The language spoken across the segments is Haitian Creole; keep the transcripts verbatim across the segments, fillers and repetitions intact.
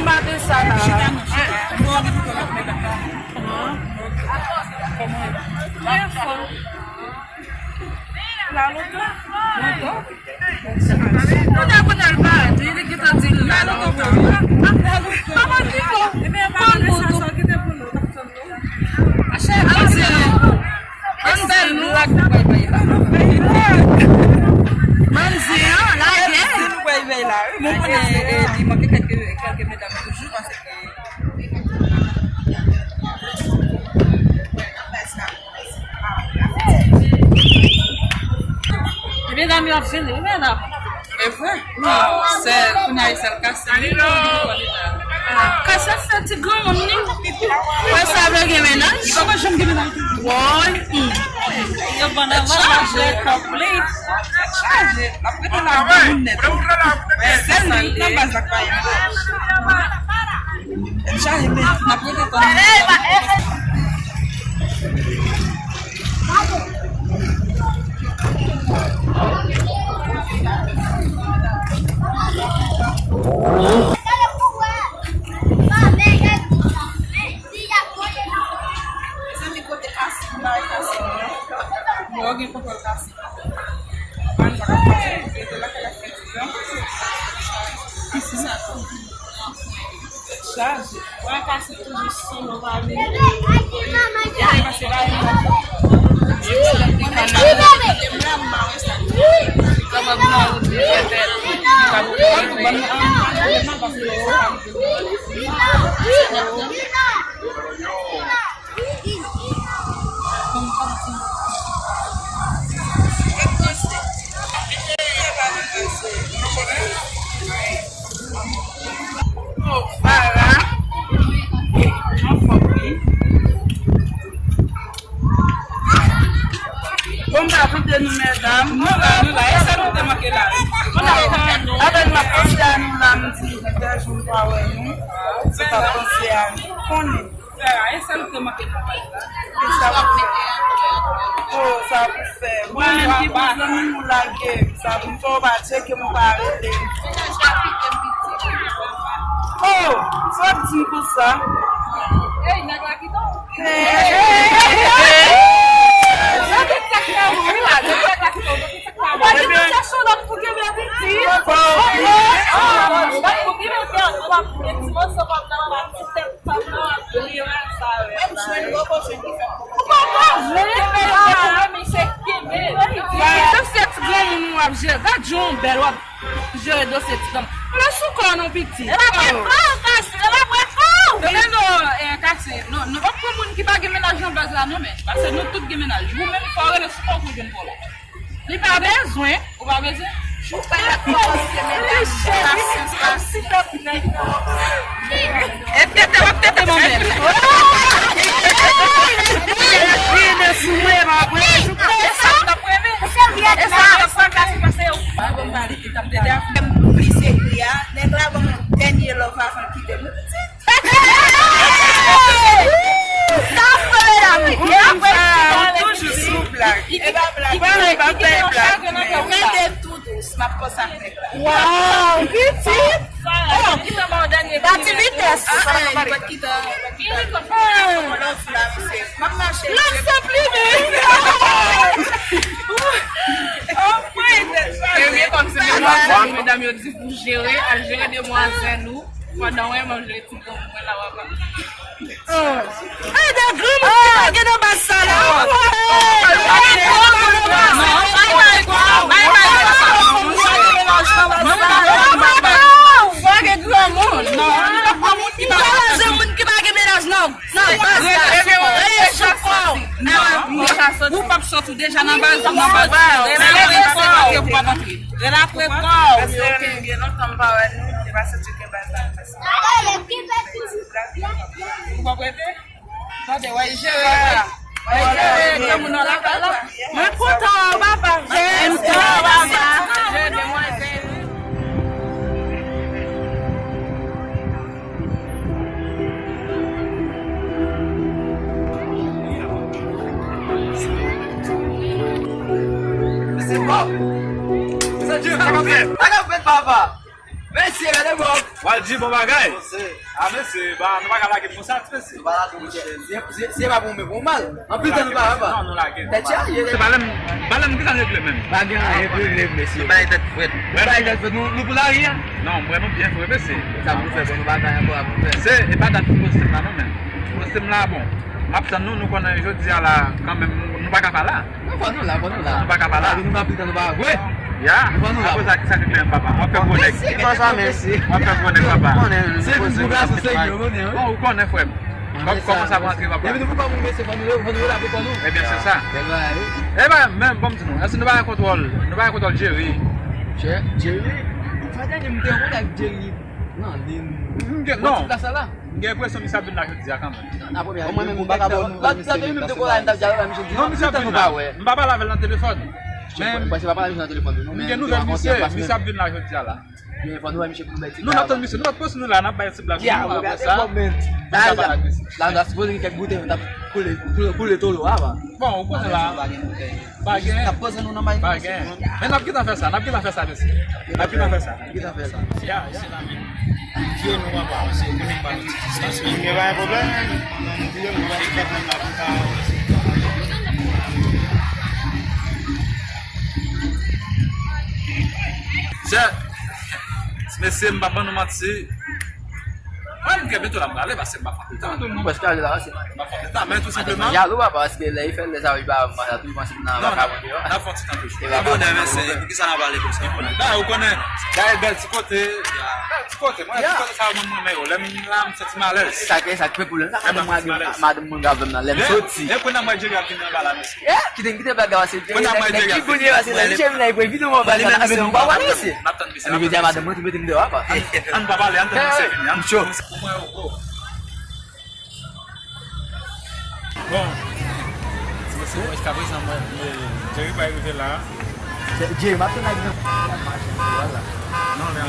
Pa de sa la. Chita non, chita. Bon, li pou konn ap met la. Kòman? Trè fò. La lontan. Lontan? Kounye a, kounye a, l pa di, li gentan di l la lontan. Papa di bon. Ebyen, pa de sa, sa kite pou nou. Cheri, ann di nou. Ann bèl nou. Ann di, an, lage. Ann di nou bay bay la, wi. Mwen konnen, eh, li manke kèlke, kèlke medam toujou, paske Ebyen, dam yo ap vini, wi, medam. E vre? Sèl, kounye a, sèl kase. Kase fè ti granmoun li. Wè sa vle gen mennaj? Li poko janm gen mennaj toujou. Woy. Yo ban nan vant la, jwe kòb li. Chaje. L ap rete la granmoun nèt. Sèl li nan baz la k pa gen mennaj. Chaje, men, n ap rete tann. Mezanmi, kote Kasim la, Kasim. Bon, gen kontwòl Kasim. Ann pa ka pase, rete lakay la fè ti jan. Isi sa. Chaje. Wè Kasim toujou sou nou pale. Yè pase la, Oh, Farah. Anfòm, wi. Bon, m pa tande nou, medam. Nou la, nou la. E sa nou te manke la, wi. Apèn m ap panse a nou la, m di, gen de jou m pa wè nou. Se pa panse a nou. Konnen. Sa, e sa nou te manke nan paj la. E sa pou fè. Oh, sa pou fè. Mwen menm ki bon zanmi m ou lage m. Sa pou fè ou pa tcheke m, ou pa rele m. Oh, sa w ap di m konsa? Hey, nèg la kite w. Hey. Sa tout sa k fè ou, wi, la, tout sa k fè ou. Ou pa gen pou chache lòt pou kenbe pitit. Ou pa pou kenbe pitit, ou pa pou gen ti moso, pa pou nan ti tèt. Ou pa ka jere dosye ti granmoun ou ap jere. Gad jan w bèl, w ap jere dosye ti granmoun. Lè sou kò nou pitit. E pa bwè kò w, Kasim, e pa bwè kò w. Men non, eh, Kasim, non, nou p ap pran moun ki pa gen mennaj nan baz la, non, men. Paske nou tout gen mennaj. Ou menm, fò w rele sou kò w pou jwenn kò la. Li pa bezwen. Ou pa bezwen. Ou pa bezwen. Pasyans, pasyans. E tete w ap tete manmèl. Vin sou mwen, m ap pran jou. E sa w t ap renmen. E sa w t ap pran klas pase yo. Pa ban m pale ki t ap tete a. Plis egri a. Nèg la ban m yon dènye love avan l kite m. Sa fè medam. E apre, toujou sou blag. E pa blag. Mwen pa fè blag. Rete tou dous. M ap konsa ak nèg la. Waw, pitit. Bati vitès. Ah, ah, li pa t kite. Love la, mesye. M ap mache. Love sa plime. Oh my God. E byen kòmsi medam yo di pou jere, al jere demwazèl ou. Pandan w wè manje ti granmoun mwen la w ap. Ay, de granmoun ki pa gen nan baz sa la. Pa gen granmoun. Non, li pa granmoun ki pa gen mennaj, non. Non, baz la. Rele sou kò w. Non, ou p ap sòti, ou deja nan baz, nan baz. Rele apre kò w. Rele apre kò w. Paske gen lontan m pa wè nou, se pa soti gen baz la. Ou p ap rete? Tande, w al jere. W al jere granmoun nan lakay la. Mwen kontan, papa. Jere, papa. Jere demwazèl. Mesye, bon. Mesye, Dieu, sa k ap fèt? Sa k ap fèt, papa? Mesye, gade bon. W al di bon bagay. Ah, mesye, ba, nou pa ka lage m konsa, ti mesye. Nou pa lage m konsa. Se, se, se pa pou mwen, pou mal. Anpil tan nou pa wè, pa. Non, nou lage. Tèt chaje. Se pa lè m, pa lè m ki sa regle menm. Pa gen anyen pou regle, mesye. Bay tèt frèt. Bay tèt frèt. Nou, nou pou lari a? Non, mwen nou byen fre, mesye. Sa pou nou fè, bon, nou pa gen anyen pou fè. Se, e pa dat pou poste m la, non, men. Poste m la, bon. M ap tann nou, nou konnen jodi a la, kanmenm, nou, nou pa ka pa la. Non, fò nou la, fò nou la. Nou pa ka pa la. Paske nou pa pita, nou pa vre. Ya. Fò nou la. Apre sa, ki sa ki gen papa? W ap fè gwo nèg. Ki konsa, mesye? W ap fè gwo nèg, papa. Se pou gwo gason serye, ou konnen, wi. Bon, ou konnen, frè m. Kòm, kòman sa pou antre, papa? Epi nou pou kòman mesye, fò nou, fò nou la pou kò nou. Ebyen, se sa. Ebyen, men, bon, m di nou, èske nou pa gen kontwòl, nou pa gen kontwòl Jerry? Jerry? Sa dènye m te an kontak Jerry nan liy. Non. M gen enpresyon misye ap vin la jodi a kanmenm. Mwen menm, m pa ka ba w nouvèl misye, paske non, misye ap vin la. M pa pale avè l nan telefòn. Men m gen nouvèl misye, misye ap vin la jodi a la. Nou n ap tann misye, nou pa t poste nou la, n ap bay ti blag nou apre sa. La, la, la, la, sipoze gen kèk boutèy, nou t ap koule, koule, koule tolo a, pa. Bon, ou konnen la. Pa gen. Pa gen. Men n ap gentan fè sa, n ap gentan fè sa, mesye. N ap gentan fè sa. N ap gentan fè sa. Ya, ya. Vye nou anba, se pou nou pa nou ti distans. Gen pa gen pwoblèm. Sè, mesye, m pa ban nou manti. Mwen, m gen bento la m prale, paske m pa fè anpil tan. Mwen prèske ale la, se. M pa fè anpil tan, men tou senpleman. Jalou, papa, paske lè li fè lè sa, li pa, li pa toujou panse nan vakabon yo. N ap fè yon ti tan toujou. Li bonè, men se, poukisa n ap pale konsa? Li bonè. Dayè, ou konnen, dayè, bèl ti kote, bèl ti kote, mwen, ti kote sa, mwen, mwen, men yo, lè m la, m santi m alèz. Sa ke, sa k fè pwoblèm, sa, madanm mwen, madanm mwen, gade m nan, lè m soti. E kounye a, mwen, Jerry ap vin anba la, mesye. Kite, kite blag la, se Jerry, nèg ki bonè, se nèg ki chèf la, epi videyo mwen, blag la, avè nou, pa wè, mesye. N ap tann misye. Ann, jodi a, madanm mwen tou mete m deyò, apa. Ann pa pale, ann tann misye vini, ann. M cho. Bon, ti mesye, bon, jiska prezan, mwen, mwen, Jerry pa rive la. Jerry, m ap tann ak gran machin, vwala. Non, men,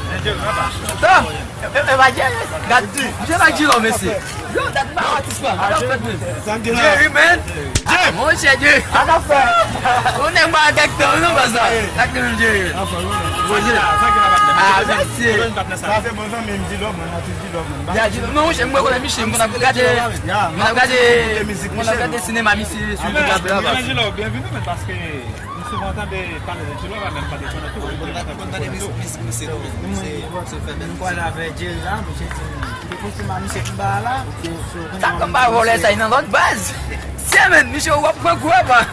men Jerry pa pa. Tan! E, e, e pa Jerry, gad, misye pa Jerry, mesye. Yo, dat pa atis pa, gad fèt menm. Jerry, man. Monchè, Jerry. Sa k ap fèt? Ou nèg pa gen tan, non, pa sa. Sa k te menm, Jerry. Anfòm, wi. Sa ki la, sa ki la, patnè? Ah, mesye. Sa se bon zanmi m, Dilo, man, atis Dilo, man. Ya, Dilo, non, monchè, m rekonèt misye, m konn ap gade, m konn ap gade, m konn ap gade sinema misye sou YouTube la, baz. Dilo, byenvini, men, paske m souvan tande pale de Dilo la, men m pa te konnen tou. M konn tande mizik misye tou, men misye, misye fè bèl mizik. M kwè avè Jerry la, misye di, m te poste ma misye anba la. Sa kòm pa vòlè sa, li nan lòt baz. Sè, men, misye, w ap pran kou, apa.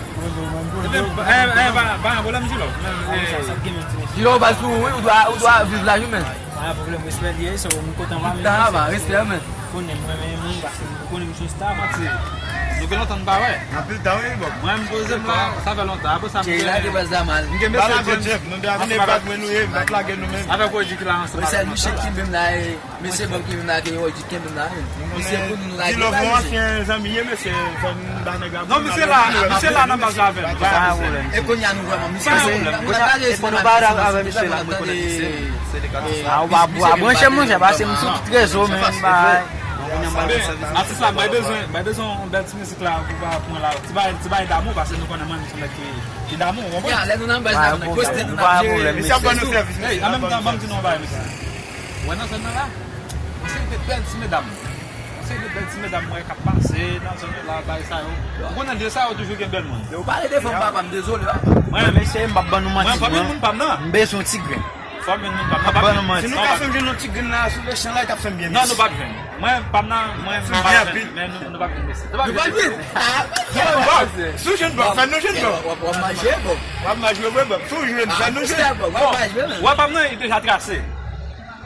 Ebyen, eh, eh, pa, pa gen pwoblèm, Dilo. Dilo, baz, ou, wi, ou dwe, ou dwe viv la, wi, men. Pa gen pwoblèm, respè li ye, so, m kontan, pa, men, respè, men. Konnen mwen renmen moun, paske m konnen m se yon star, manti. Nou gen lontan n pa wè. Anpil tan, wi, Bob. Mwen, m poze m la, sa fè lontan. Apre sa, m gen, m gen mesye avè m. Nou vin bat mwen, nou ye, n ap lage nou menm. Avèk Roger ki la ansanm avè m. Mesye Bob ki vin la, ke Roger kenbe m la, men. Mesye, pou nou lage la, mesye. Dilo, bon, ansyen zanmi ye, mesye, fò n ba nèg la. Non, misye la, misye la nan baz la avè m. Pa gen pwoblèm. E kounye a nou vrèman, misye, nou pa gade sinema, misye, misye pa tande. Ah, ou pa, ou pa branche, monchè, paske m sou tout rezo, men m bay. Atis la, bay bezwen, bay bezwen yon bèl ti mizik la pou ba pou mwen la. Ti bay, ti bay damou, paske nou konnen mwen, m se yon nèg ki, ki damou, ou konprann? Ya, lè nou nan baz la, nou poste, nou ap jere. Misye ap ban nou sèvis. Hey, an menm tan, ban m di nou yon bagay, mesye. Ou wè nan zòn nan la, yon seri de bèl ti medam. Yon seri de bèl ti medam, mwen, k ap pase nan zòn nan la, bagay sa yo. Ou konnen lye sa yo toujou gen bèl moun. Yo pale de fanm, papa, m dezole, papa. Mwen, mesye, m p ap ban nou manti, mwen. M bezwen yon ti grenn. Fò m jwenn moun pa m nan, pa ban nou manti. Si nou ka fè m jwenn yon ti grenn la sou lechan la, li t ap fè m byen. Non, nou p ap jwenn. Mwen, pa m nan, mwen, mwen pa jwenn, men nou, nou p ap jwenn mesye. Nou p ap jwenn. Si w jwenn, bon, fè nou jwenn, bon. W ap, w ap mache, bon. W ap mache, bon, bon. Si w jwenn, fè nou jwenn. Bon, w ap mache, men. Wè pa m nan, li deja trase.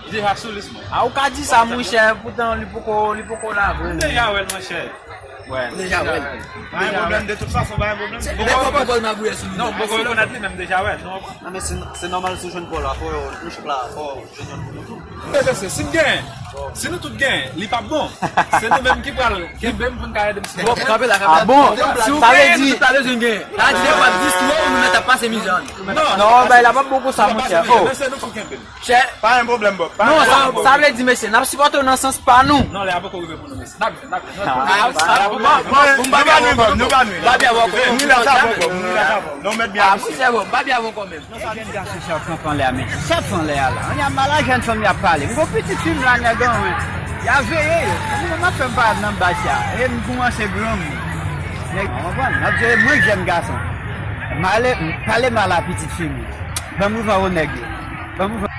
Li deja sou lis mwen. A, ou ka di sa, monchè, poutan li poko, li poko la vre. M deja wè l, monchè. Wè. Deja wè. Pa gen pwoblèm, de tout fason, pa gen pwoblèm. Se lè kòb ankò l magouyè sou li. Non, m poko rekonèt li menm deja wè. Non, men se, se nòmal si w jwenn kò la, fò yo, nou chak la, fò w jwenn youn pou nou tou. Mesye, si m gen, si nou tout gen, li p ap bon. Se nou menm ki pral kenbe m pou n ka ede m sou. Bon, kanpe la, kanpe la. Ah bon? Si w gen, nou tout pa bezwen gen. Sa di de fwa dis lò, nou mèt ap pase mizè. Non, non, bay la p ap bon konsa, monchè. Oh. Men se nou pou kenbe m. Chè. Pa gen pwoblèm, Bob. Non, sa, sa vle di, mesye, n ap sipòte w nan sans pa nou. Non, lè a poko rive pou nou, mesye. N ap jwenn, n ap jwenn. Ah, ah, bon, bon, bon, bon, nou pa nwi, Bob, nou pa nwi. Babia, bon, bon, nou la sa, bon, Bob, nou la sa, bon. Non, mèt byen, mesye. Ah, monchè, bon, Babia, bon, kanmenm. Non, sa jèn gason sa ap kanpe anlè a, men. Sa ap fè anlè a la. Ann, a mal a jèn fanm y ap pale. M gon pitit fi m la, nèg an, men. Y a veye yo. Mwen menm m ap fè m parèt nan baz sa. E m koumanse granmoun. Nèg, w konprann? M ap jere mwen jèn gason. M ale, m pale mal a pitit fi m. Ban m ouvan o nèg yo. Ban m ouvan.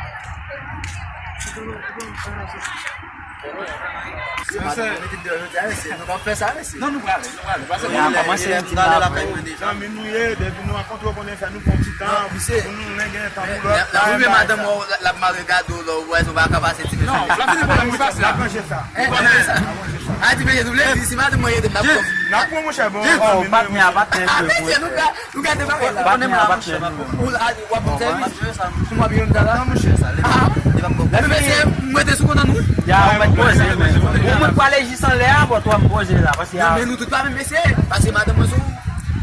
Mesye, nou t ap fè sa, mesye. Non, nou prale, nou prale. Pase nou prale, kòmanse lè m t ale lakay mwen deja. Zanmi nou ye, depi nou rankontre w konnen fè nou pran ti tan pou nou len gen tan pou lòt. Lè, lè, lè, lè, madanm ou, l ap mare gade w, lè w wè, ou pa ka pase ti mesye. Non, l ap fini pran ti mesye. L ap ranje sa. Ou konnen sa. A, ti mesye, nou vle di, si madanm mwen ede m, n ap pran. N ap pran, monchè, bon. Oh, patnè a, patnè a, nou ka, nou ka debake la. Patnè a, patnè a. Ou la, w ap ban m sèvis. Pou m ap yon dala. Non, monchè. Ah. Men mesye, m rete sou kontan nou. Ya, ou mèt poze, men. Ou mèt prale jis anlè a, bò, twa m poze la, paske... Men nou tout pa menm mesye, paske madanm mwen sou.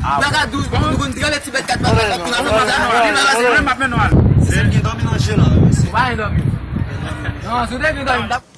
Ah, bagay douz, nou konn tranble ti bèt kat bagay la, pou n ap fè bagay. Mwen m ap mennen w al. Se sèl gen dòmi nan je la, mesye. Ou pa gen dòmi. Non, si w te gen dòmi, m t ap